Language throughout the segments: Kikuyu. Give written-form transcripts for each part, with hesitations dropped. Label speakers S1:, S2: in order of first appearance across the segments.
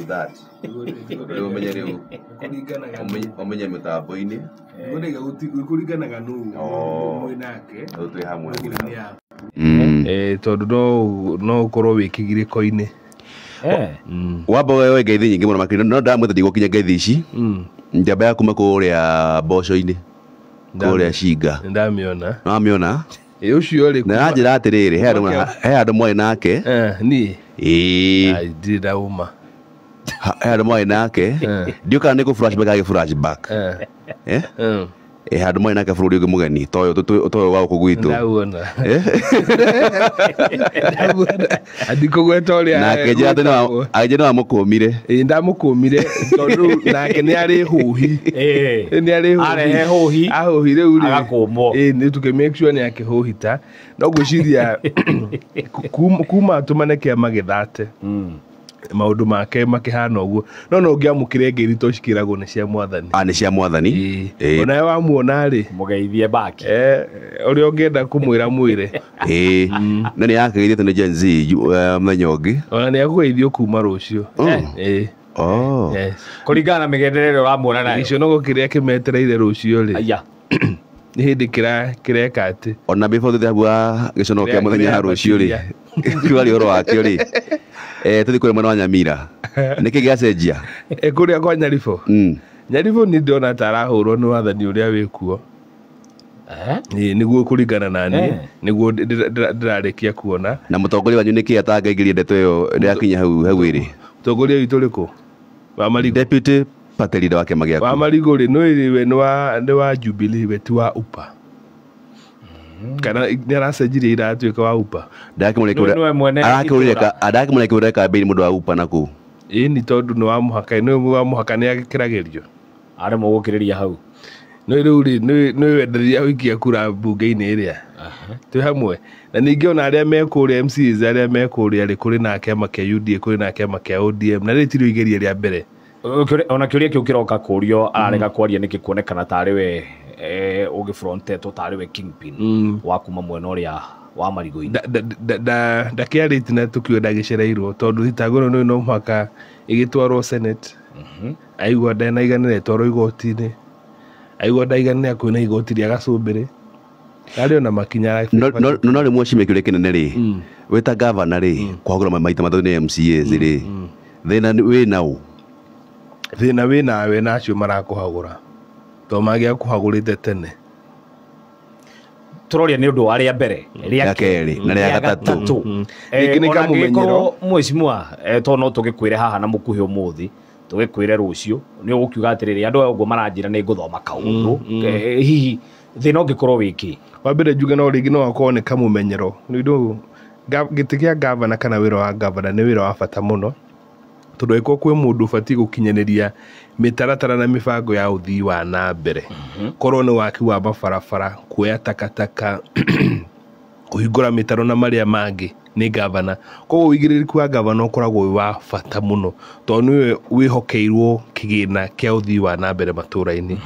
S1: to that. Rĩu ũmenye rĩu
S2: Kũringanaga
S1: ũmenye mĩtambo-inĩ.
S2: Kũringanaga nũ
S1: Oh.
S2: mwĩ nake.
S1: Rĩu twĩ hamwe.
S2: Nĩ yaku. Tondũ no ũkorwo wĩ kĩgirĩko-inĩ.
S1: Wamba woe ngeithi nyingĩ mũno makĩria, no ndamwĩta ndigũkinya ngeithi ici. Njamba ya kuma kũrĩa mboco-inĩ, kũrĩa Cinga.
S2: Nĩndamĩona.
S1: Nĩwamĩona?
S2: Ĩ, ũcio rĩ
S1: Na aranjĩra atĩrĩrĩ, he handũ mwarĩ nake.
S2: Niĩ?
S1: Ĩĩ.
S2: Ai, ndirĩ ndauma.
S1: He handũ mwarĩ nake. Ndiũ kana nĩ kũ flashback agĩ flashback. Eh? Ĩ, handũ mwarĩ nake bũrũri ũngĩ mũgeni, toyũ toyũ wa gũkũ gwitũ.
S2: Ndauona.
S1: Eh?
S2: Ndauona. Andikũgweta ũrĩa
S1: Nake njĩra atĩ
S2: gwĩtagwo.
S1: nĩwe wamũkũmire.
S2: Ĩ, ndamũkũmire tondũ nake nĩ arĩ hũhi. Nĩ arĩ hũhi.
S3: Arehe hũhi.
S2: Ahũhi rĩu rĩ.
S3: Agakũmwo.
S2: Ĩ, nĩ tũkĩ make sure nĩ akĩhũhita. No ngwĩciria kuma atũmane kĩama gĩthate, maũndũ make makĩhana ũguo, no ũngĩamũkĩre ngeithi to cikĩragwo nĩ cia mwathani.
S1: Ah, nĩ cia mwathani. Ĩĩ.
S2: Onawe wamuona rĩ,
S3: Mũgeithie baki.
S2: Ũrĩa ũngĩenda kũmwĩra mwĩre.
S1: Ĩĩ. Na nĩ yakĩgeithĩtio nĩ Gen Z mũthenya ũngĩ.
S2: Ona nĩ akũgeithio kuma rũciũ. Ĩĩ.
S1: Oh.
S2: Yes.
S3: Kũringana na mĩgendere ĩrĩa ũramuona nayo.
S2: Gĩconoko kĩrĩa kĩmetereire rũciũ rĩ,
S3: Aya.
S2: nĩ hĩndĩ kĩreka atĩ
S1: Ona before tũthiĩ hau wa gĩconoko kĩa mũthenya wa rũciũ rĩ, twaria ũhoro wakĩo rĩ, tũthiĩ kũrĩa mwena wa Nyamira. Nĩkĩ gĩacenjia?
S2: Kũrĩa kwa Nyaribo. Nyaribo nĩ ndĩrona ta arahũrwo nĩ wathani ũrĩa wĩkuo. Ĩĩ, nĩguo kũringana na niĩ, nĩguo ndĩrarĩkia kuona.
S1: Na mũtongoria wanyu nĩkĩ atangaingĩria ndeto ĩyo ndĩrakinya hau hau ĩrĩ?
S2: Mũtongoria witũ ũrĩkũ? Wa Marigũ.
S1: Deputy party leader wa kĩama gĩaku.
S2: Wa Marigũ rĩ, nĩ we nĩ wa Jubilee, we ti wa UPA. Kana nĩ aracenjirie iratuĩka wa UPA.
S3: Nĩwe mwene itũũra.
S1: Ndakĩmũrĩa kĩũrĩa kambĩini mũndũ wa UPA na kũu.
S2: Ĩĩ, nĩ tondũ nĩ wa mũhaka, nĩ wa mũhaka nĩ agĩkĩragĩrio.
S3: Aremwo gũkĩrĩria hau.
S2: Nĩ rĩu rĩ, nĩ wenderia gũikia kura mbunge-inĩ ĩrĩa. Twĩ hamwe. Na ningĩ ona arĩa me kũrĩa MCAs arĩa me kũrĩa rĩ, kũrĩ na kĩama kĩa UDA, kũrĩ na kĩama kĩa ODM, na rĩrĩ tirĩo igeria rĩa mbere.
S3: Ona kĩũria kĩu kĩroka kũrio ararega kwaria nĩkĩ kuonekana tarĩ we ũgĩfrontetwo tarĩ we kingpin wa kuma mwena ũrĩa wa Marigũ-inĩ.
S2: Ndakĩarĩtie na tũkiuga ndagĩcereirwo tondũ thitango ĩno nĩ no mũhaka ĩgĩtwarwo Senate. Aigua ndanaiganĩra ĩtwarwo igoti-inĩ. Aigua ndaiganĩra kwĩna igoti rĩa gacũmbĩrĩ. Arĩ ona makinya
S1: No rĩmwe cimia kĩũria kĩnene rĩ, wĩ ta gavana rĩ, kũhagũra maita matatũ nĩ MCAs rĩ, thĩna wĩ naũ?
S2: Thĩna wĩ nawe na acio marakũhagũra. Tondũ mangĩakũhagũrĩte tene.
S3: Tũroria nĩ ũndũ wa rĩa mbere,
S1: rĩa kerĩ na rĩa gatatũ.
S2: Rĩngĩ nĩ
S3: Ona
S2: kamũmenyero.
S3: angĩgĩkorwo mheshimiwa, tondũ no tũgĩkwĩre haha na mũkuhĩ ũmũthĩ, tũgĩkwĩre rũciũ, nĩ ũgũkiuga atĩrĩrĩ, andũ aya ũguo maranjĩra nĩ ngũthoma kaũndũ. Hihi thĩna ũngĩkorwo wĩ kĩ?
S2: Wa mbere njuge no rĩngĩ no akorwo nĩ kamũmenyero. Nĩ ũndũ gĩtĩ kĩa gavana kana wĩra wa gavana nĩ wĩra wa bata mũno. Tondũ angĩkorwo kwĩ mũndũ ũbatiĩ gũkinyanĩria mĩtaratara na mĩbango ya ũthii wa na mbere. Korwo nĩ waki wa mabarabara, kuoya takataka, kũhingũra mĩtaro na marĩa mangĩ nĩ gavana. Koguo ũigĩrĩrĩki wa gavana ũkoragwo wĩ wa bata mũno tondũ nĩwe wĩhokeirwo kĩgĩna kĩa ũthii wa na mbere matũra-inĩ.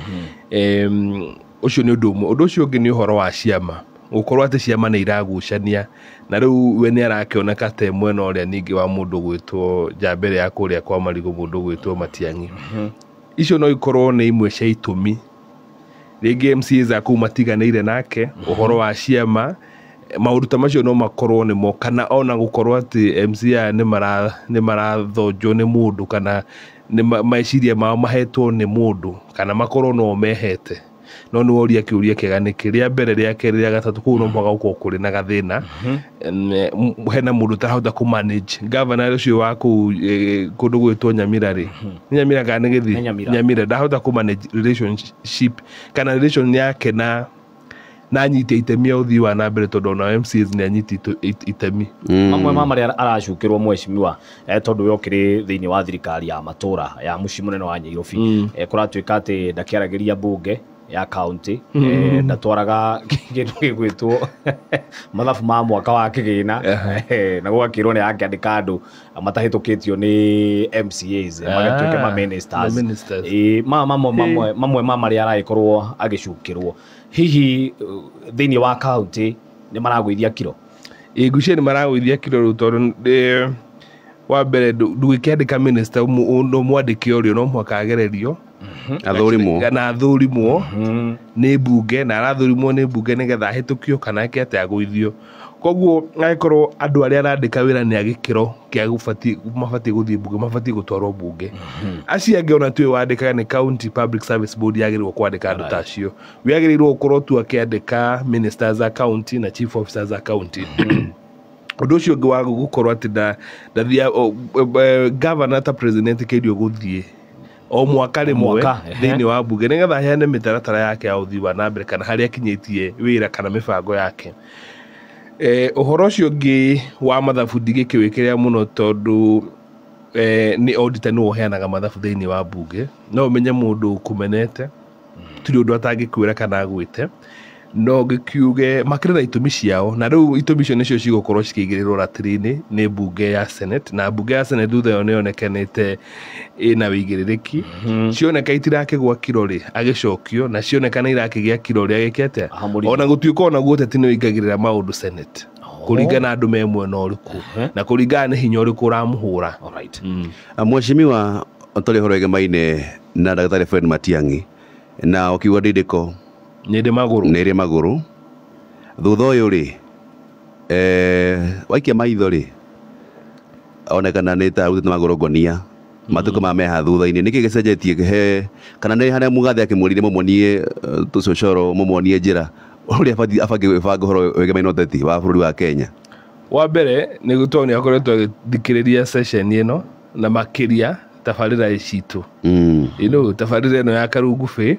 S2: Ũcio nĩ ũndũ ũmwe. Ũndũ ũcio ũngĩ nĩ ũhoro wa ciama. Gũkorwo atĩ ciama nĩ iragucania na rĩu we nĩ arakĩoneka ta mwena ũrĩa ningĩ wa mũndũ gwĩtwo njamba ĩrĩa ya kũrĩa kwa Marigũ, mũndũ gwĩtwo Matiang'i. Icio no ikorwo nĩ imwe cia itũmi. Rĩngĩ MCAs a kũu matiganĩire nake, ũhoro wa ciama, maũndũ ta macio no makorwo nĩmo, kana ona gũkorwo atĩ MCA aya nĩ marathonjwo nĩ mũndũ, kana nĩ meciria mao mahetwo nĩ mũndũ, kana makorwo no mehete. No nĩ woria kĩũria kĩega nĩkĩ? Rĩa mbere, rĩa kerĩ, rĩa gatatũ, kũu no mũhaka gũkorwo kũrĩ na gathĩna. Hena mũndũ ũtarahota kũ manage. Governor ũcio wa kũu, kũndũ gwĩtwo Nyamira rĩ. Nĩ Nyamira kana nĩ Gĩthii?
S3: Nĩ Nyamira.
S2: Nyamira, ndahota kũ manage relationship kana relation yake na anyite itemi ya ũthii wa na mbere, tondũ ona MCAs nĩ anyite itemi.
S3: Mamwe ma marĩa aracukĩrwo mheshimiwa, tondũ we ũkĩrĩ thĩinĩ wa thirikari ya matũra ya mũciĩ mũnene wa Nyairobi. Kũratuĩka atĩ ndakĩaragĩria mbunge ya county, ndatwaraga kĩndũ gĩgwĩtwo mathabu ma mwaka wa kĩgĩna, na gũgakĩrwo nĩ akĩandĩka andũ matahĩtũkĩtio nĩ MCAs, magatuĩka ma ministers.
S2: Ma ministers.
S3: Mamwe ma marĩa aragĩkorwo agĩcukĩrwo. Hihi thĩinĩ wa county nĩ maragũithia kiro?
S2: Ĩ, ngwĩciria nĩ maragũithia kiro rĩu, tondũ Wa mbere ndũgĩkĩandĩka minister mwandĩke ũrĩa no mũhaka agererio
S1: athũrimwo
S2: na athũrimwo nĩ mbunge, na arathũrimwo nĩ mbunge nĩgetha ahĩtũkio kana eke atĩ agũithio. Koguo angĩkorwo andũ arĩa arandĩka wĩra nĩ a gĩkĩro kĩa mabatiĩ gũthiĩ mbunge, mabatiĩ gũtwarwo mbunge. Acio angĩ ona tiwe wandĩkaga, nĩ County Public Service Board yagĩrĩirwo kwandĩka andũ ta acio. Wagĩrĩirwo gũkorwo tu akĩandĩka ministers a county na chief officers a county. Ũndũ ũcio ũngĩ wa gũkorwo atĩ ndathia governor ta president kĩirio gũthiĩ o mwaka rĩmwe thĩinĩ wa mbunge nĩgetha aheane mĩtaratara yake ya ũthii wa na mbere kana harĩa akinyĩtie wĩra kana mĩbango yake. Ũhoro ũcio ũngĩ wa mathabu ndigĩkĩwĩkĩrĩra mũno tondũ nĩ auditor nĩwe ũheanaga mathabu thĩinĩ wa mbunge. No ũmenye mũndũ ũkũmenete, tũrĩ ũndũ atangĩkwĩra kana agwĩte, no ngĩkiuge makĩrĩ na itũmi ciao, na rĩu itũmi icio nĩcio cigũkorwo cikĩigĩrĩrwo ratiri-inĩ nĩ mbunge ya Senate, na mbunge ya Senate thutha ĩyo nĩyonekanĩte ĩna wĩigĩrĩrĩki. Cioneka itirakĩgwa kiro rĩ, agĩcokio, na cioneka nĩ irakĩgĩa kiro rĩ, agĩke atĩa? Ona gũtuĩka ona guo ũteti nĩ ũingagĩrĩra maũndũ Senate kũringana andũ me mwena ũrĩkũ na kũringana nĩ hinya ũrĩkũ ũramũhũra.
S1: Mheshimiwa tũrĩ ũhoro wĩgemaine na Ndagĩtarĩ Fred Matiang'i, na ũkiuga ndindĩko
S2: nĩ magũrũ,
S1: nĩ magũrũ. Thutha ũyũ rĩ, waikia maitho rĩ, onekana nĩ ta arutĩte magũrũ ngonia matukũ ma meha thutha-inĩ. Nĩkĩ gĩcenjetie he kana nĩ harĩa Mũgathe akĩmwĩrire mũmuonie tũcocoro, mũmuonie njĩra ũrĩa abatiĩ gwĩbanga ũhoro wĩgemaine ũteti wa bũrũri wa Kenya?
S2: Wa mbere nĩ tondũ nĩ akoretwo agĩthikĩrĩria session ĩno na makĩria tabarĩra citũ. Ino tabarĩra ĩno ya Karungubĩ,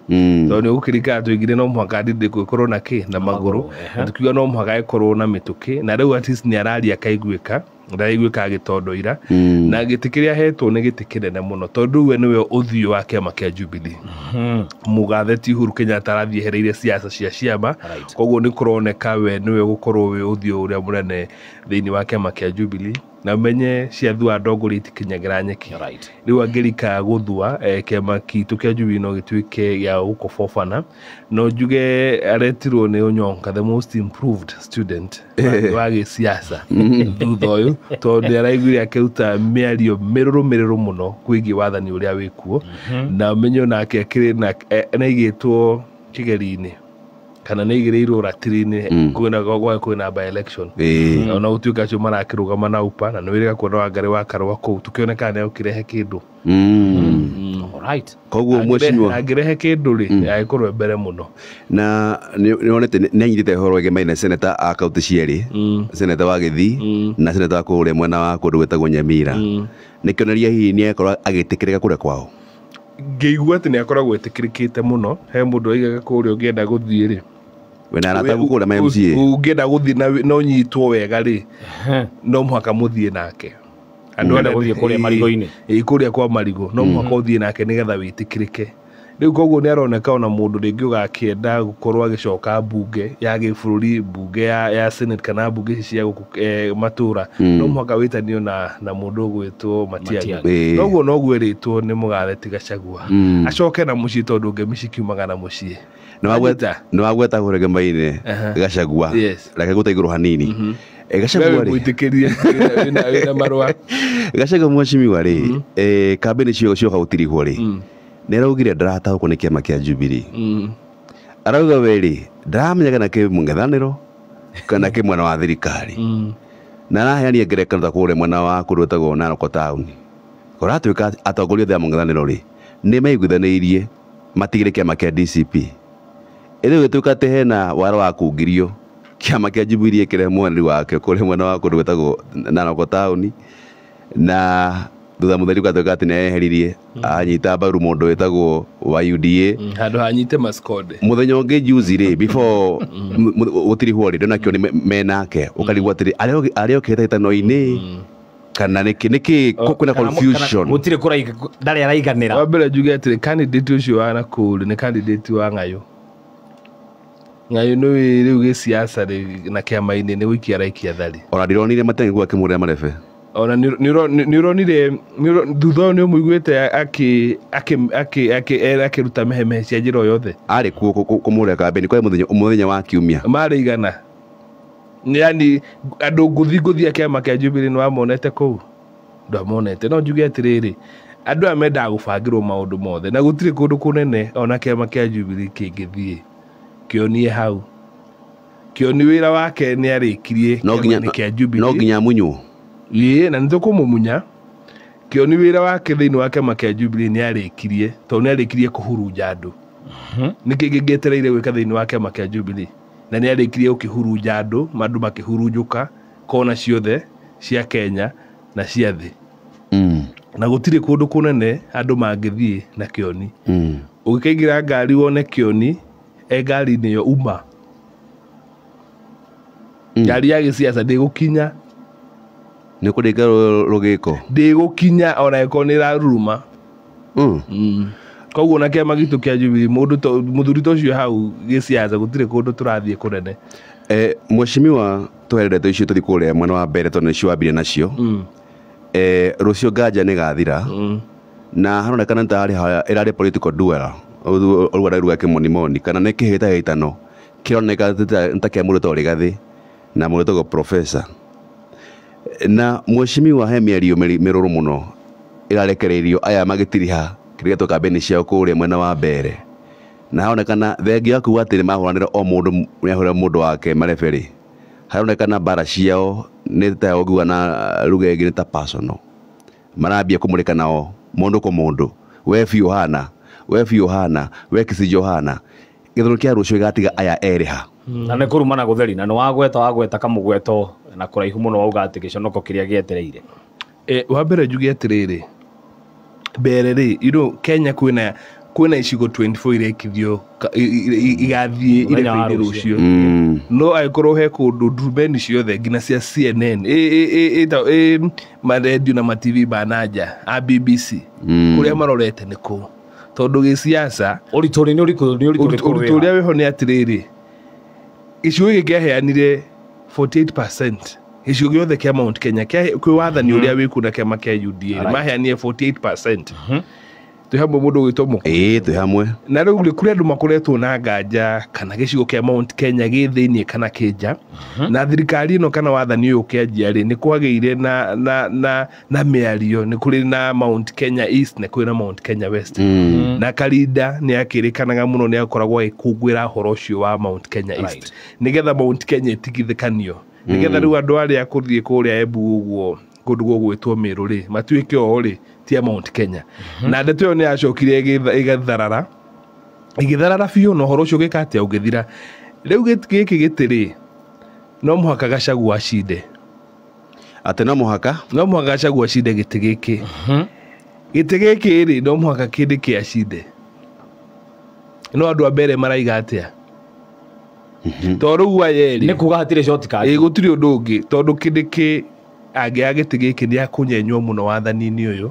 S2: tondũ nĩ ũgũkĩrikana tũigire no mũhaka ndindĩko ĩkorwo na kĩ na magũrũ, na tukiuga no mũhaka ĩkorwo na mĩtũkĩ, na rĩu at least nĩ araria akaiguĩka, ndaraiguĩka agĩtondoira, na gĩtĩ kĩrĩa ahetwo nĩ gĩtĩ kĩnene mũno tondũ we nĩwe ũthiũ wa kĩama kĩa Jubilee. Mũgathe ti Uhuru Kenyatta arathiĩ ehereire siasa cia ciama, koguo nĩ kũroneka we nĩwe gũkorwo wĩ ũthiũ ũrĩa mũnene thĩinĩ wa kĩama kĩa Jubilee. Na ũmenye ciathua ndongoria itikinyagĩra nyeki. Rĩu angĩrika gũthua kĩama kitũ kĩa Jubilee no gĩtuĩke gĩa gũkobobana. No njuge aretirwo nĩ Onyonka, the most improved student wa gĩsiasa thutha ũyũ, tondũ nĩ araiguire akĩruta mĩario mĩrũrũ mĩrũrũ mũno kwĩgiĩ wathani ũrĩa wĩkuo. Na ũmenye onake akĩrĩ na nĩaigĩtwo kĩgeri-inĩ kana nĩ aigĩrĩirwo ratiri-inĩ kwĩna kwĩna by election, ona gũtuĩka acio marakĩrũgama na UPA, na nĩ wĩrĩga kuona Wangari wa Karũa kũu tũkĩoneka nĩ okĩrehe kĩndũ.
S1: Koguo mheshimiwa
S2: angĩrehe kĩndũ rĩ, agĩkorwo mbere mũno.
S1: Na nĩ wonete nĩ anyitĩte ũhoro wĩgemaine seneta a kaunti cierĩ, seneta wa Gĩthii na seneta wa kũrĩa mwena wa kũndũ gwĩtagwo Nyamira. Nĩ kĩonereria hihi nĩ akorwo agĩtĩkĩrĩka kũrĩa kwao?
S2: Ngĩigua atĩ nĩ akoragwo etĩkĩrĩkĩte mũno. He mũndũ oigaga kũrĩa ũngĩenda gũthiĩ rĩ,
S1: wĩna arata aku kũrĩa ma MCA,
S2: ũngĩenda gũthiĩ na ũnyitwo wega rĩ, no mũhaka mũthiĩ nake. Andũ arĩa
S3: gũthiĩ kũrĩa marigũ-inĩ,
S2: kũrĩa kwa marigũ, no mũhaka ũthiĩ nake nĩgetha wĩtĩkĩrĩke. Rĩu koguo nĩ aroneka ona mũndũ rĩngĩ ũgakĩenda gũkorwo agĩcoka mbunge ya gĩbũrũri, mbunge ya Senate kana mbunge ici cia gũkũ matũra, no mũhaka wĩtanio na mũndũ ũgwĩtwo Matiang'i. Noguo noguo ĩrĩtwo nĩ Mũgathe ti Gachagua. Acoke na mũciĩ tondũ ngemi cikiumaga na mũciĩ.
S1: Nĩ wagweta kũrĩa Gachagua, reke gũte igũrũ hanini. Gachagua rĩ,
S2: mwĩtĩkĩrie wĩna marũa.
S1: Gachagua mheshimiwa rĩ, kambĩni cioka gũtirihwo rĩ, nĩ araugire ndarataũkwo nĩ kĩama kĩa Jubilee. Arauga we rĩ, ndaramenya kana kĩ mũng'ethanĩro kana kĩ mwena wa thirikari. Na araheania ngerekano ta kũrĩa mwena wa kũndũ gwĩtagwo Narok taũni. Kũratuĩka atongoria othe a mũng'ethanĩro rĩ, nĩ maiguithanĩirie matigĩre kĩama kĩa DCP. Ĩrĩ gũtuĩka atĩ hena wara wa kungirio kĩama kĩa Jubilee kĩrehe mwanĩri wakĩo kũrĩa mwena wa kũndũ gwĩtagwo Narok taũni, na thutha mũtheri gũgatuĩka atĩ nĩeheririe anyita mbaru mũndũ wĩtagwo wa UDA
S2: handũ hanyite mascode.
S1: Mũthenya ũngĩ juzi rĩ, before gũtirihwo rĩ, ndonakĩo nĩ menake ũkarigwo atĩrĩ arĩa okĩte kana nĩkĩ nĩkĩ kwĩna confusion,
S3: gũtirĩ kũraiga ndarĩ araiganĩra.
S2: Wa mbere njuge atĩrĩ candidate ũcio wa Nakuru nĩ candidate wa Ng'ayũ. Ng'ayũ nĩ rĩu gĩsiasa rĩ na kĩama-inĩ nĩ gũikia araikia thari.
S1: Ona ndironire Matiang'i kuga akĩmũrĩra marebe.
S2: Ona nĩ ũronire thutha ũyũ nĩ ũmũiguĩte akĩruta mehemehe cia njĩra o yothe.
S1: Arĩ kuo kũmũrĩra kambĩni kwa mũthenya wa kiumia.
S2: Marĩ igana. Yani andũ ngũthi ngũthi a kĩama kĩa Jubilee nĩ wamonete kũu. Ndwamonete. No njuge atĩrĩrĩ, andũ aya mendaga gũbangĩrwo maũndũ mothe, na gũtirĩ kũndũ kũnene ona kĩama kĩa Jubilee kĩngĩthiĩ kĩonie hau. Kĩoni wĩra wake nĩ arĩkirie
S1: No nginya
S2: kĩama-inĩ kĩa Jubilee.
S1: No nginya amunywo.
S2: Ĩĩ, na nĩ tũkũmũmunya. Kĩoni wĩra wake thĩinĩ wa kĩama kĩa Jubilee nĩ arĩkirie, tondũ nĩ arĩkirie kũhurunja andũ. Nĩkĩ kĩngĩetereire gwĩka thĩinĩ wa kĩama kĩa Jubilee? Na nĩ arĩkirie gũkĩhurunja andũ, andũ makĩhurunjũka kona ciothe cia Kenya na cia thĩ. Na gũtirĩ kũndũ kũnene andũ mangĩthiĩ na Kĩoni. Ũngĩkaingĩra ngari wone Kĩoni e ngari-inĩ ĩyo, uma. Ngari ya gĩciaca ndĩgũkinya.
S1: Nĩ kũringa rũgĩko.
S2: Ndĩgũkinya ona ĩkorwo nĩ ĩraruruma. Koguo na kĩama gitũ kĩa Jubilee, mũndũ mũthuri ta ũcio hau gĩciaca gũtirĩ kũndũ tũrathiĩ kũnene.
S1: Mheshimiwa, twehere ndeto icio tũthiĩ kũrĩa mwena wa mbere, tondũ nĩcio wambire nacio. Rũciũ nganja nĩ gathira na haronekana nĩ tarĩ ĩrarĩ political duel, ũguo rauga kĩmonimoni, kana nĩ kĩhĩtahĩtano kĩroneka nĩ ta kĩa mũndũ ũtagwo Rigathĩ na mũndũ ũtagwo Professor. Na mheshimiwa, he mĩario mĩrũrũ mũno ĩrarekereirio aya magĩtiriha kĩrĩa gĩtwo kambĩni ciao kũrĩa mwena wa mbere, na haronekana thengia ya kuga atĩ nĩ mahũranĩra, o mũndũ nĩ ahũrĩra mũndũ wake mareberĩ, haronekana mbara ciao nĩ ta ũngiuga na lugha ĩngĩ nĩ ta personal, marambia kũmũrĩka nao mũndũ kwa mũndũ, we biũ hana, we biũ hana, we kĩcijo hana. Gĩthurano kĩa rũciũ gĩgatiga aya erĩ ha?
S3: Na nĩ kũrumana gũtheri, na nĩ wagweta kamũgweto na kũraihu mũno, wauga atĩ gĩconoko kĩrĩa gĩetereire.
S2: Wa mbere njuge atĩrĩrĩ, mbere rĩ, Kenya kwĩna icigo 24 irekithio igathiĩ
S3: Mũthenya wa
S2: irebe-inĩ
S3: rũciũ.
S2: rũciũ. No angĩkorwo he kũndũ ndurumeni ciothe nginya cia CNN, marendio na ma TV ma nanja a BBC, kũrĩa marorete nĩ kũu, tondũ gĩciaca
S3: Ũritũ nĩ ũrĩkũ, nĩ ũritũ ũrĩkũ?
S2: Ũritũ ũrĩa wĩho nĩ atĩrĩrĩ, gĩcigo gĩkĩ kĩaheanire 48%, gĩcigo gĩothe kĩa Mount Kenya kwĩ wathani ũrĩa wĩkuo na kĩama kĩa UDA. Maheanire 48%. Twĩ hamwe, mũndũ ũgwĩtwo Mũkũ?
S1: Ĩĩ, twĩ hamwe.
S2: Na rĩu rĩ, kũrĩ andũ makoretwo na nganja kana gĩcigo kĩa Mount Kenya gĩ thĩiniĩ kana kĩ nja, na thirikari ĩno kana wathani ũyũ ũkĩanjia rĩ, nĩ kwagĩire na mĩario, nĩ kũrĩ na Mount Kenya East na kũrĩ na Mount Kenya West. Na Karinda nĩ akĩrĩkanaga mũno nĩ akoragwo agĩkũngũĩra ũhoro ũcio wa Mount Kenya East, nĩgetha Mount Kenya ĩtigithĩkanio, nĩgetha rĩu andũ arĩa kũthiĩ kũrĩa Embu ũguo, kũndũ gũgwĩtwo Mĩrũ rĩ, matuĩke o rĩ ti a Mount Kenya. Na ndeto ĩyo nĩ yacokire ĩgatharara, ĩgĩtharara biũ, na ũhoro ũcio ũgĩka atĩa? Ũgĩthira. Rĩu gĩkĩ gĩtĩ rĩ, no mũhaka Gachagua acinde.
S1: Atĩ no mũhaka?
S2: No mũhaka Gachagua acinde gĩtĩ gĩkĩ. Gĩtĩ gĩkĩ rĩ, no mũhaka kĩndĩ kĩ acinde. No andũ a mbere maraiga atĩa? Tondũ rĩu aya erĩ
S3: Nĩ kuga hatirĩ shortcut.
S2: Ĩ, gũtirĩ ũndũ ũngĩ, tondũ kĩndĩ kĩ angĩaga gĩtĩ gĩkĩ nĩ akũnyenywo mũno wathani-inĩ ũyũ,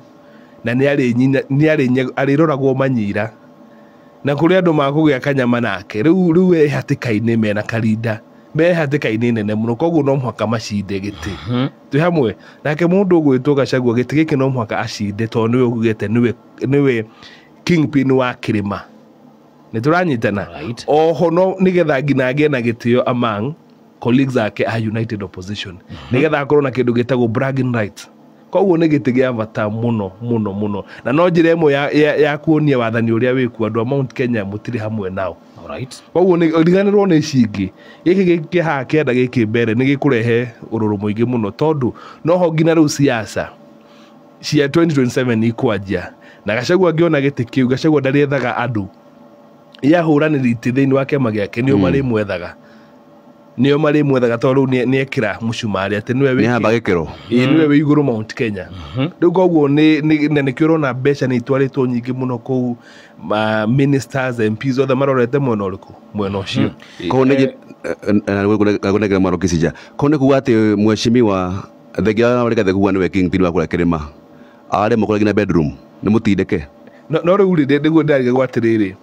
S2: na nĩ arĩroragwo manyira, na kũrĩ andũ makũgĩa kanyama nake. Rĩu e hatĩka-inĩ mena Karinda, me hatĩka-inĩ nene mũno, koguo no mũhaka macinde gĩtĩ. Twĩ hamwe? Nake mũndũ ũgwĩtwo Gachagua, gĩtĩ gĩkĩ no mũhaka acinde, tondũ nĩwe ugĩte nĩwe kingpin wa kĩrĩma. Nĩ tũranyitana? Oho no nĩgetha nginya agĩe na gĩtĩo among colleagues ake a United Opposition, nĩgetha akorwo na kĩndũ gĩtagwo bragging rights. Koguo nĩ gĩtĩ gĩa bata mũno mũno mũno, na no njĩra ĩmwe ya kuonia wathani ũrĩa wĩkuo andũ a Mount Kenya mũtirĩ hamwe nao. Koguo nĩ riganĩrwo nĩ ici ingĩ, gĩkĩ gĩkĩ haha kĩanda gĩkĩ mbere nĩ gĩkũrehe ũrũrũ mũingĩ mũno, tondũ noho nginya rĩu siasa cia 2027 ikwanjia. Na Gachagua angĩona gĩtĩ kĩu, Gachagua ndarĩethaga andũ yahũranĩri itĩ thĩinĩ wa kĩama gĩake, nĩo marĩmwethaga, nĩo marĩmwethaga, tondũ rĩu nĩekĩra mũcumarĩ atĩ nĩwe
S1: Nĩ hamba gĩkĩro.
S2: Ĩĩ, nĩwe wĩ igũrũ Mount Kenya rĩu. Koguo na nĩkĩo ũrona mbeca nĩ itwarĩtwo nyingĩ mũno kũu, ma ministers, MPs othe marorete mwena ũrĩkũ? Mwena ũcio.
S1: Koguo nĩ ngũnengera mwaro kĩcija, koguo nĩ kuga atĩ mheshimiwa, thengia wa Rigathĩ kuga nĩwe kingpin wa kũrĩa kĩrĩma, aremwo kũrĩa nginya bedroom nĩ mũtindĩke.
S2: No rĩu rĩ, nĩguo ndĩrarigagwo atĩrĩrĩ,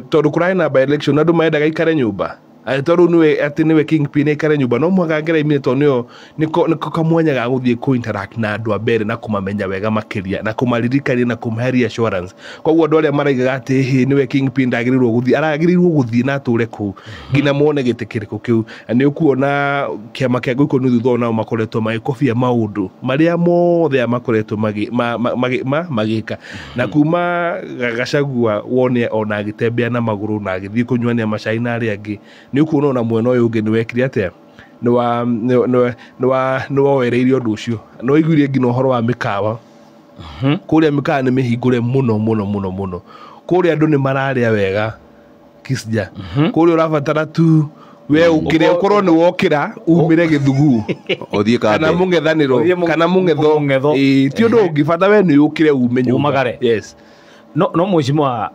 S2: tondũ kũrarĩ na by election, andũ marendaga ikare nyũmba. Tondũ nĩwe atĩ nĩwe kingpin aikare nyũmba, no mũhaka angĩraimire tondũ nĩyo nĩko kamwanya ga gũthiĩ kũ interact na andũ a mbere na kũmamenya wega makĩria na kũmaririkania na kũmahe reassurance. Koguo andũ arĩa maraigaga atĩ hĩ nĩwe kingpin ndagĩrĩirwo gũthiĩ, aragĩrĩirwo gũthiĩ na atũre kũu nginya mone gĩtĩ kĩrĩkũ kĩu. Na nĩ ũkuona kĩama kĩa Gũikũ nĩ thutha nao makoretwo magĩkobia maũndũ marĩa mothe makoretwo magĩka na kuma Gachagua wone ona agĩtembea na magũrũ na agĩthiĩ kũnyuania macai na arĩa angĩ, nĩ ũkuona ona mwena ũyũ ũngĩ nĩ wekire atĩa, nĩ woereirie ũndũ ũcio. Nĩ waiguire nginya ũhoro wa mĩkawa kũrĩa, mĩkawa nĩ mĩhingũre mũno mũno mũno mũno kũrĩa, andũ nĩ mararĩa wega Kisja. Kũrĩa ũrabatara tu we ũkĩre, ũkorwo nĩ wokĩra umĩre gĩthugu
S1: ũthiĩ
S2: kana
S1: kambe
S2: mũng'ethanĩro
S3: Ũthiĩ
S2: kana mũng'etho.
S3: Mũng'etho.
S2: Ĩĩ, ti ũndũ ũngĩ, bata we nĩ ũkĩre ume nyũmba.
S3: Umagare.
S2: Yes.
S3: No mheshimiwa,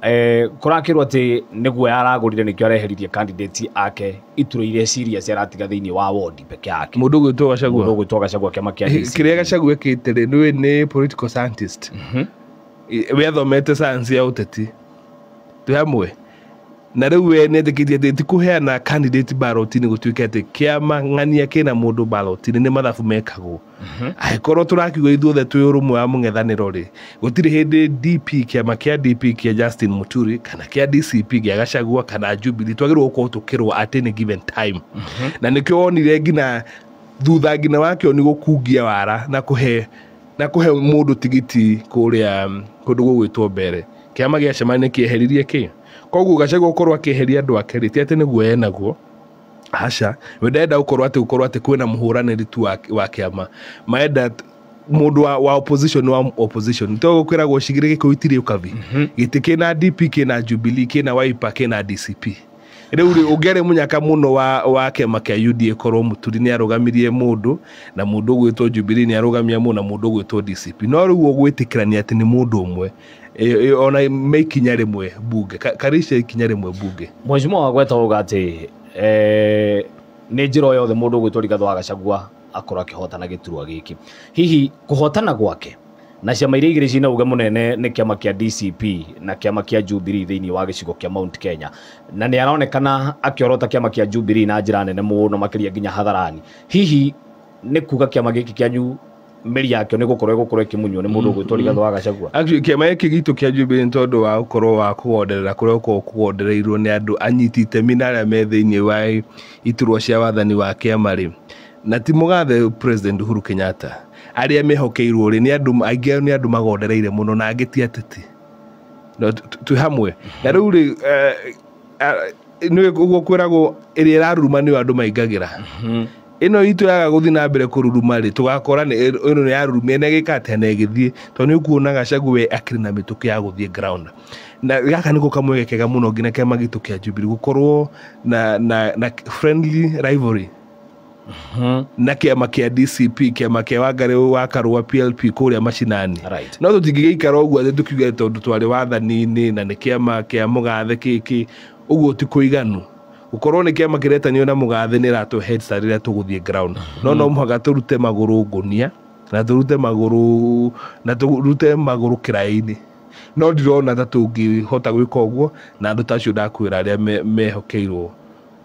S3: kũrakĩrwo atĩ nĩguo yaragũrire nĩkĩo areheririe candidate ake iturwa iria serious aratiga thĩinĩ wa ward peke yake.
S2: Mũndũ ũgwĩtwo Gachagua.
S3: Mũndũ ũgwĩtwo Gachagua, kĩama kĩa DCP.
S2: Kĩrĩa Gachagua ekĩte rĩ, nĩ political scientist, we athomete science ya ũteti, twĩ hamwe na rĩu we nĩetĩkĩtie atĩ ti kũheana candidate ballot-inĩ, gũtuĩke atĩ kĩama ng'ania kĩna mũndũ ballot-inĩ, nĩ mathabu mekagwo. Angĩkorwo tũrakiuga ithuothe twĩ ũrũmwe wa mũng'ethanĩro rĩ, gũtirĩ hĩndĩ DP, kĩama kĩa DP kĩa Justin Muturi kana kĩa DCP gĩa Gachagua kana Jubilee twagĩrĩirwo gũkorwo tũkĩrũa at any given time. Na nĩkĩo wonire nginya thutha nginya wakĩo nĩ gũkungia wara na kũhe mũndũ tigiti kũrĩa kũndũ gũgwĩtwo mbere kĩama gĩa cemania nĩ kĩeheririe kĩ. Koguo Gachagua gũkorwo akĩeheria andũ ake rĩ, ti atĩ nĩguo enaguo, aca, we ndenda gũkorwo atĩ kwĩna mũhũranĩri tu wa kĩama, maenda mũndũ wa opposition, wa opposition to gũkwĩragwo cigĩrĩ gĩkũyũ itirĩ ũkabi gĩtĩ kĩna DP, kĩna Jubilee, kĩna Wiper, kĩna DCP. Rĩu rĩ, ũngĩarĩ mũnyaka mũno wa kĩama kĩa UDA korwo Mũturi nĩ arũgamirie mũndũ na mũndũ ũgwĩtwo Jubilee nĩ arũgamia mũndũ na mũndũ ũgwĩtwo DCP, no rĩu ũgwĩtĩkĩrania atĩ nĩ mũndũ ũmwe. Ona me ikinya rĩmwe bunge. Karisha ikinya rĩmwe bunge.
S3: Mheshimiwa wagweta uga atĩ nĩ njĩra o yothe mũndũ ũgwĩtwo Rigathĩ wa Gachagua akorwo akĩhotana gĩturwa gĩkĩ, hihi kũhotana gwake na ciama iria igĩrĩ cina uge mũnene nĩ kĩama kĩa DCP na kĩama kĩa Jubilee thĩinĩ wa gĩcigo kĩa Mount Kenya, na nĩ aronekana akĩorota kĩama kĩa Jubilee na njĩra nene mũno makĩria nginya hadharani, hihi nĩ kuga kĩama gĩkĩ kĩanyu mĩri yakĩo nĩ gũkorwo ĩgũkorwo ĩkĩmunywo nĩ mũndũ ũgwĩtwo Rigathĩ wa Gachagua?
S2: Actually, kĩama gĩkĩ gitũ kĩa Jubilee nĩ tondũ wa gũkorwo wa kũgonderera kũrĩa gũkoragwo kũgondereirwo nĩ andũ anyiti itemi na arĩa me thĩinĩ wa iturwa cia wathani wa kĩama rĩ, na ti mũgathe President Uhuru Kenyatta, arĩa mehokeirwo rĩ, nĩ andũ aingĩ, nĩ andũ magondereire mũno na angĩ ti ateti. No twĩ hamwe na rĩu rĩ, nĩ ũguo kwĩragwo ĩrĩa ĩraruruma nĩyo andũ maingagĩra. Ĩno itũ yaga gũthiĩ na mbere kũruruma rĩ, tũgakora nĩ ĩno nĩ yarurumire na ĩgĩka atĩa na ĩgĩthiĩ, tondũ nĩ ũkuona Gachagua we akĩrĩ na mĩtũkĩ ya gũthiĩ ground, na gaka nĩko kamweke kega mũno nginya kĩama gitũ kĩa Jubilee gũkorwo na friendly rivalry na kĩama kĩa DCP, kĩama kĩa Wangari wa Karua PLP kũrĩa macinani. No tũtingĩgĩikara ũguo atĩ tũkiuge tondũ twarĩ wathani-inĩ na nĩ kĩama kĩa mũgathe kĩkĩ ũguo, ti kũiganu. Gũkorwo nĩ kĩama kĩretanio na mũgathe nĩ ĩratũhe head start rĩrĩa tũgũthiĩ ground, no mũhaka tũrute magũrũ ngũnia na tũrute magũrũ kĩraĩ-inĩ, no ndirona ta tũngĩhota gwĩka ũguo na andũ ta acio ndakwĩra arĩa mehokeirwo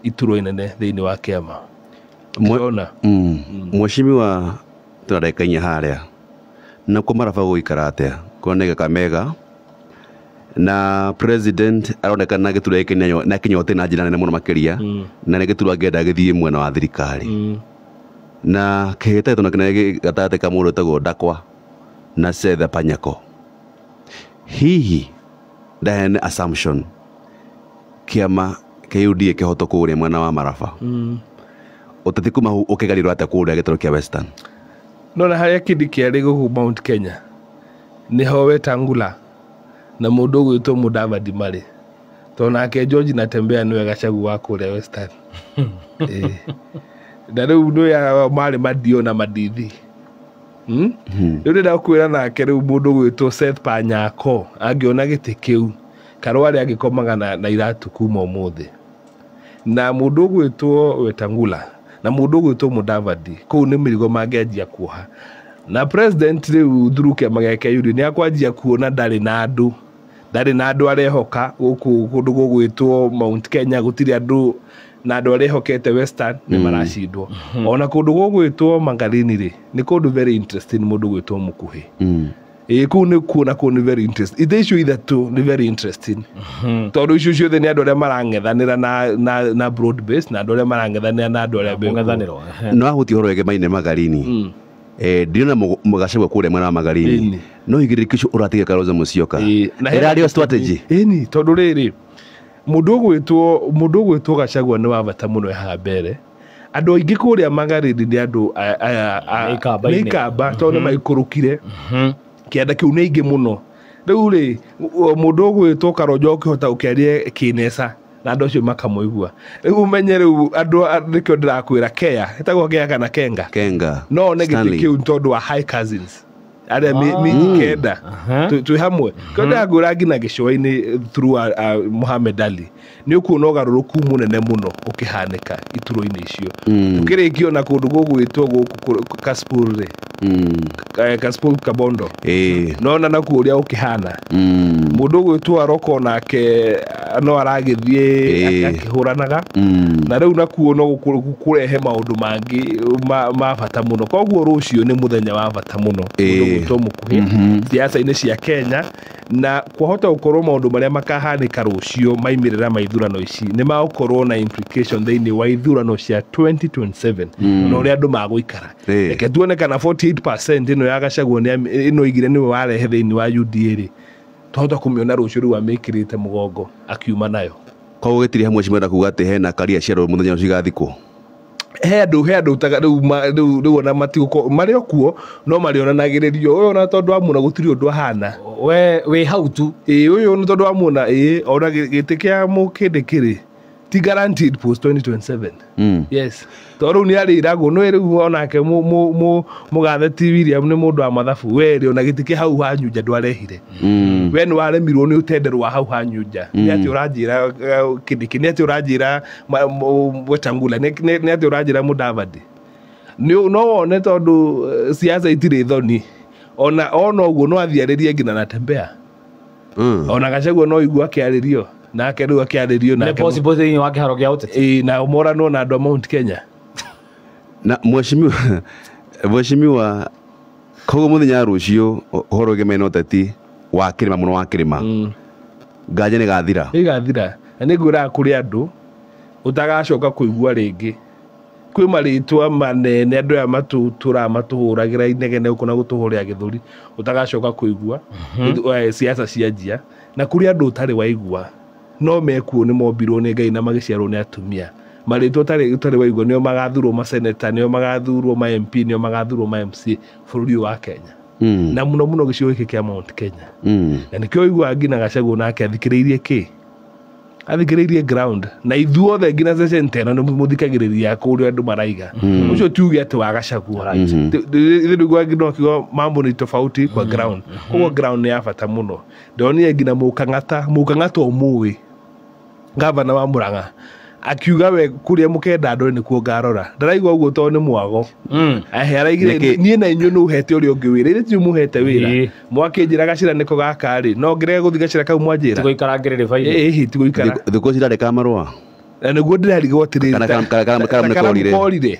S2: iturwa inene thĩinĩ wa kĩama. Ndĩrona.
S1: Mheshimiwa, tuna ndagĩka inya harĩa na kwa maraba gũikara atĩa kuona Kakamega na president aronekana gĩturwa gĩkĩ nĩ akĩnyote na njĩra nene mũno makĩria, na nĩ gĩturwa angĩenda gĩthiĩ mwena wa thirikari, na kĩhĩtahĩtano kĩnene gĩ gatagatĩ ka mũndũ wĩtagwo Ndakwa na Setha Panyako. Hihi ndahene assumption kĩama kĩa UDA kĩhoto kũrĩa mwena wa Maraba, ũteti kuma hau ũkĩgarirwo atĩa kũrĩa gĩtarũ kĩa Western?
S2: No na harĩa Kindiki arĩ gũkũ Mount Kenya nĩho Wetangula na mũndũ ũgwĩtwo Mudavadi marĩ, tondũ nake George Natembeya nĩwe Gachagua wa kũrĩa Western. Ĩĩ. Na rĩu nĩ marĩ madio na madithi. Rĩu ndĩrenda kwĩra nake rĩu mũndũ ũgwĩtwo Seth Panyako angĩona gĩtĩ kĩu Karũa arĩa angĩkomaga na iratu kuma ũmũthĩ, na mũndũ ũgwĩtwo Wetangula na mũndũ ũgwĩtwo Mudavadi kũu nĩ mĩrigo mangĩanjia kuoha na president rĩu through kĩama gĩake UDA nĩ akwanjia kuona ndarĩ na andũ arehoka gũkũ kũndũ gũgwĩtwo Mount Kenya, gũtirĩ andũ. Na andũ arĩa ehokete Western nĩ maracindwo. Ona kũndũ gũgwĩtwo Magarini rĩ, nĩ kũndũ very interesting, mũndũ gwĩtwo Mũkuhĩ. Ĩĩ, kũu nĩ kuona kũu nĩ very interesting. Ithe icio ithatũ nĩ very interesting tondũ icio ciothe nĩ andũ arĩa marang'ethanĩra na broad base na andũ arĩa marang'ethanĩra na andũ arĩa mekuo.
S3: Mũng'ethanĩro.
S1: No ahutia ũhoro wĩgemaine Magarini. Ndĩrona Gachagua kũrĩa mwena wa Magarini. No igĩrĩki ũcio ũratiga Kalonzo Musyoka.
S2: Na hena
S1: ĩrarĩ o strategy.
S2: Ĩni, tondũ rĩrĩ, mũndũ ũgwĩtwo Gachagua nĩ wa bata mũno haha mbere. Andũ aingĩ kũrĩa Magarini nĩ andũ aya
S3: Nĩ ikamba-inĩ.
S2: Nĩ ikamba tondũ nĩ maikũrũkire kĩanda kĩu, nĩ aingĩ mũno. Rĩu rĩ, mũndũ ũgwĩtwo Karonjo ũkĩhota gũkĩaria kĩnesa na andũ acio makamũigua. Rĩu ũmenye rĩu andũ nĩkĩo ndĩrakwĩra kea ĩtagwo kea kana kenga.
S1: Kenga.
S2: No one gĩtĩ
S1: Stanley.
S2: kĩu tondũ wa high cousins arĩa miji 9 twĩ hamwe. Kĩo ndĩrakwĩra nginya gĩcũa-inĩ through Mohamed Ali nĩ ũkuona ũgarũrũku mũnene mũno ũkĩhanĩka ituro-inĩ icio. Tũkĩrĩkio na kũndũ gũgwĩtwo gũkũ Kasipul rĩ, Kasipul Kabondo, nona nakuo ũrĩa ũkĩhana. Mũndũ ũgwĩtwo Aroko nake no aragĩthiĩ akĩhũranaga. Na rĩu nakuo no kũrehe maũndũ mangĩ ma bata mũno. Koguo rũciũ nĩ mũthenya wa bata mũno, mũndũ gwĩtwo Mũkuhĩ, siasa-inĩ cia Kenya. Na kwahota gũkorwo maũndũ marĩa makahanĩka rũciũ, maimĩrĩra ma ithurano ici, nĩ magũkorwo na implication thĩinĩ wa ithurano cia 2027 na ũrĩa andũ magũikara. Reke tuone kana 48% ĩno ya Gachagua ĩno igire nĩwe warehe thĩinĩ wa UDA rĩ, twahota kũmĩona rũciũ rĩu amĩkĩrĩte mũgongo akiuma nayo.
S1: Koguo gĩtirĩ hamwe cimenda kuga atĩ hena karia ciarwo mũthenya ũcio igathikwo.
S2: He andũ taga rĩu rĩu ona matigũkorwo marĩ o kuo, no marĩonanagĩrĩrio ũyũ ona tondũ amuona gũtirĩ ũndũ ahana.
S3: We wĩ hau tu.
S2: Ĩĩ, ũyũ nĩ tondũ amuona. Ĩĩ, ona gĩtĩ kĩa mũkĩndĩ kĩrĩ ti guaranteed post 2027. Yes, tondũ rĩu nĩ arĩragwo nĩ rĩu onake mũgathe ti William nĩ mũndũ wa mathabu. We rĩ, ona gĩtĩ kĩa hau hanyunja ndwarehire. We nĩ waremirwo nĩ ũtenderwo wa hau hanyunja. Nĩ atĩ ũranjĩra Kindiki? Nĩ atĩ ũranjĩra Wetangula? Nĩ atĩ ũranjĩra Mudavadi? No wone tondũ siasa itirĩ thoni. Ona ũguo no athiarĩrie nginya Natembea. Ona Gachagua no igua akĩarĩrio nake rĩu akĩarĩrio
S3: nĩ
S2: nake.
S3: Possible thĩinĩ wa kĩharo gĩa ũteti.
S2: Ĩĩ, na moranwo na andũ a Mount Kenya.
S1: Na mheshimiwa, koguo mũthenya wa rũciũ ũhoro wĩgemaine na ũteti wa kĩrĩma mũno wa kĩrĩma nganja nĩ gathira.
S2: Ĩgathira, na nĩ ngwĩraga kũrĩ andũ ũtagacoka kũigua rĩngĩ. Kwĩ marĩtwa manene andũ aya matũtũraga matũhũragĩra inegene gũkũ na gũtũhũrĩra gĩthũri ũtagacoka kũigua. Siasa cianjia na kũrĩ andũ ũtarĩ waigua no mekuo, nĩ mombirwo nĩ Ngai na magĩciarwo nĩ atumia. Marĩtwa ũtarĩ waigua nĩo magathurwo maseneta, nĩo magathurwo ma MP, nĩo magathurwo ma MC bũrũri ũyũ wa Kenya, na mũno mũno gĩcigo gĩkĩ kĩa Mount Kenya. Na nĩkĩo ũiguaga nginya Gachagua nake athikĩrĩirie kĩ athikĩrĩirie ground, na ithuothe nginya session ta ĩno nĩ mũthikagĩrĩria kũrĩa andũ maraiga. Ũcio tiuge atĩ wa Gachagua ithuĩ nginya akiuga mambo ni tofauti kwa ground. Koguo ground nĩ ya bata mũno. Ndonire nginya Mũkang'ata ũmũĩ gavana wa Murang'a akiuga we kũrĩa mũkenda andũ nĩkuo ngarora. Ndaraigua ũguo tondũ nĩ mwago. Ehe, araigire niĩ na inyuĩ nĩ ũhete ũrĩa ũngĩ wĩra, ithuĩ ti mũhete wĩra. Mwakĩnjĩra gacĩra nĩko gaka rĩ, no ngĩrege gũthiĩ gacĩra kau mwanjĩra.
S3: Tigũikara ngĩrĩrĩ.
S2: Ĩĩ, tigũikara.
S1: Thikũ ici ndandĩkaga marũa.
S2: Na nĩguo ndĩrarigwo atĩrĩrĩ,
S1: Kana karamu nĩ
S2: ta karamu
S1: korire.
S2: korire.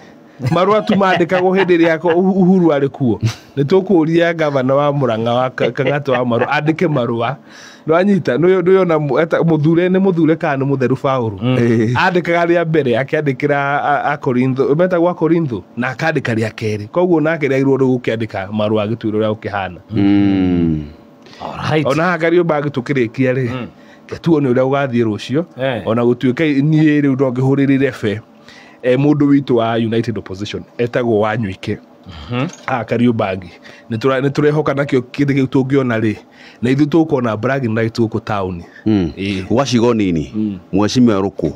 S2: Marũa tu mandĩkagwo hĩndĩ ĩrĩa Uhuru arĩ kuo. Nĩ tũkũria gavana wa Murang'a wa Kang'ata wa marũa andĩke marũa. Nĩwanyita nĩyona mũthure nĩ mũthure kana nĩ mũtheru Paũlũ andĩkaga rĩa mbere akĩandĩkĩra Akorintho, metagwo Akorintho, na akandĩka rĩa kerĩ. Koguo nake rĩagĩrĩirwo rĩu gũkĩandĩka marũa agĩtuĩra ũrĩa gũkĩhana.
S3: Alright.
S2: Ona haha Kariũmbangi tũkĩrĩkia rĩ, tuone ũrĩa gũgathiĩ rũciũ. Ona gũtuĩka niĩ rĩu no ngĩhũrĩrĩre be mũndũ witũ wa United Opposition etagwo Wanywike haha Kariũmbangi, nĩ tũrehoka nakĩo kĩndũ kĩu tũngĩona rĩ, na ithuĩ tũkona bragging rights gũkũ taũni. Ĩĩ.
S1: Gwa cigo nini, mheshimiwa Rũkũ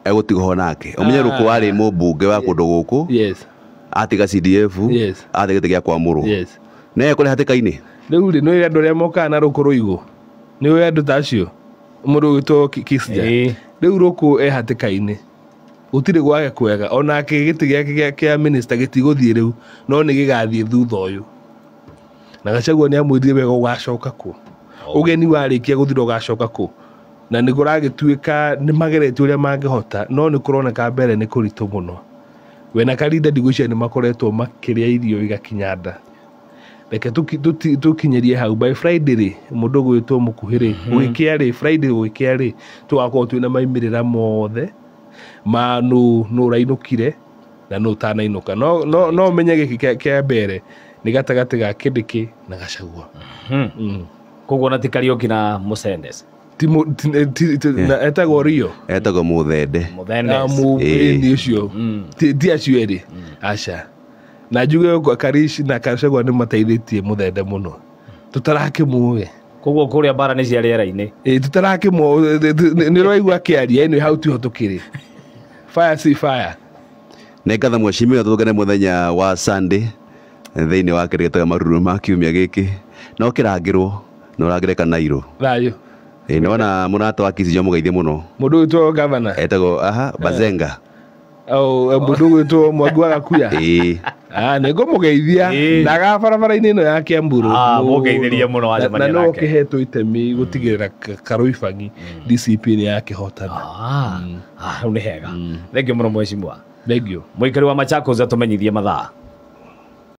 S1: egũtigwo ho nake. Ũmenye Rũkũ warĩ mũmbunge wa kũndũ gũkũ, atiga CDF, atiga gĩtĩ gĩa kwamũrwo, na ekũrĩ hatĩka-inĩ.
S2: Rĩu rĩ, nĩ andũ arĩa mokaga na Rũkũ rũigũ, nĩ ũĩ andũ ta acio, mũndũ ũgwĩtwo Kisja. Rĩu Rũkũ e hatĩka-inĩ, gũtirĩ gwake kwega. Onake gĩtĩ gĩake kĩa minister gĩtigũthiĩ rĩu, no nĩ gĩgathiĩ thutha ũyũ. Na Gachagua nĩ amwĩrire wega ũgacoka kũ ũgeni warĩkia gũthira ũgacoka kũ. Na nĩ kũragĩtuĩka nĩ mageretie ũrĩa mangĩhota, no nĩ kũroneka mbere nĩ kũritũ mũno. We na Karinda ndigwĩciria nĩ makoretwo makĩrĩa irio igakinya nda. Reke tũkinyĩrie hau by Friday rĩ, mũndũ ũgwĩtwo mũkuhĩ rĩ, gũgĩkĩa rĩ, Friday gũgĩkĩa rĩ, tũgakorwo twĩna maimĩrĩra mothe ma nũ nũ ũrainũkire na nũ ũtanainũka. No menye gĩkĩ kĩa mbere nĩ gatagatĩ ga Kindiki na Gachagua.
S3: Koguo na ti Kariuki na Musendes?
S2: Ti na etagwo Rio.
S1: Etagwo Mũthende.
S3: Muthendes.
S2: Mũni ũcio ti acio erĩ, aca. Na njuge ũguo, Karish na Gachagua nĩ mateithĩtie Mũthende mũno, tũtarakĩmũĩ.
S3: Koguo kũrĩa mbara nĩ cia rĩera-inĩ.
S2: Ĩ, tũtarakĩmũĩ, nĩ ũraigua akĩaria ĩno hau tiho tũkĩrĩ, fire si fire.
S1: Nĩ ngatho mheshimiwa, tũtũngane mũthenya wa Sunday thĩinĩ wa kĩrĩa gĩtaga maruru ma kiumia gĩkĩ, no kĩrangĩrwo na ũrangĩre Kanairo.
S2: Thayũ.
S1: Ĩ, nĩwona mũrata wa Kisijo, mũgeithie mũno.
S2: Mũndũ ũgwĩtwo gavana?
S1: Etagwo aha Bazenga.
S2: Oh, mũndũ ũgwĩtwo Mwangi wa Gakuya?
S1: Ĩĩ.
S2: Ah, nĩ ngũmũgeithia. Ndaga barabara-inĩ ĩno ya Kiamburu.
S3: Ah, mũgeithĩrie mũno wacemania
S2: Na no
S3: nake.
S2: kĩhetwo itemi gũtigĩrĩra Karũibangi DCP nĩ yakĩhotana.
S3: Ah, ah, rĩu nĩ hega, thengiũ mũno mheshimiwa.
S2: Thengiũ.
S3: Mũikari wa Machakos atũmenyithie mathaa.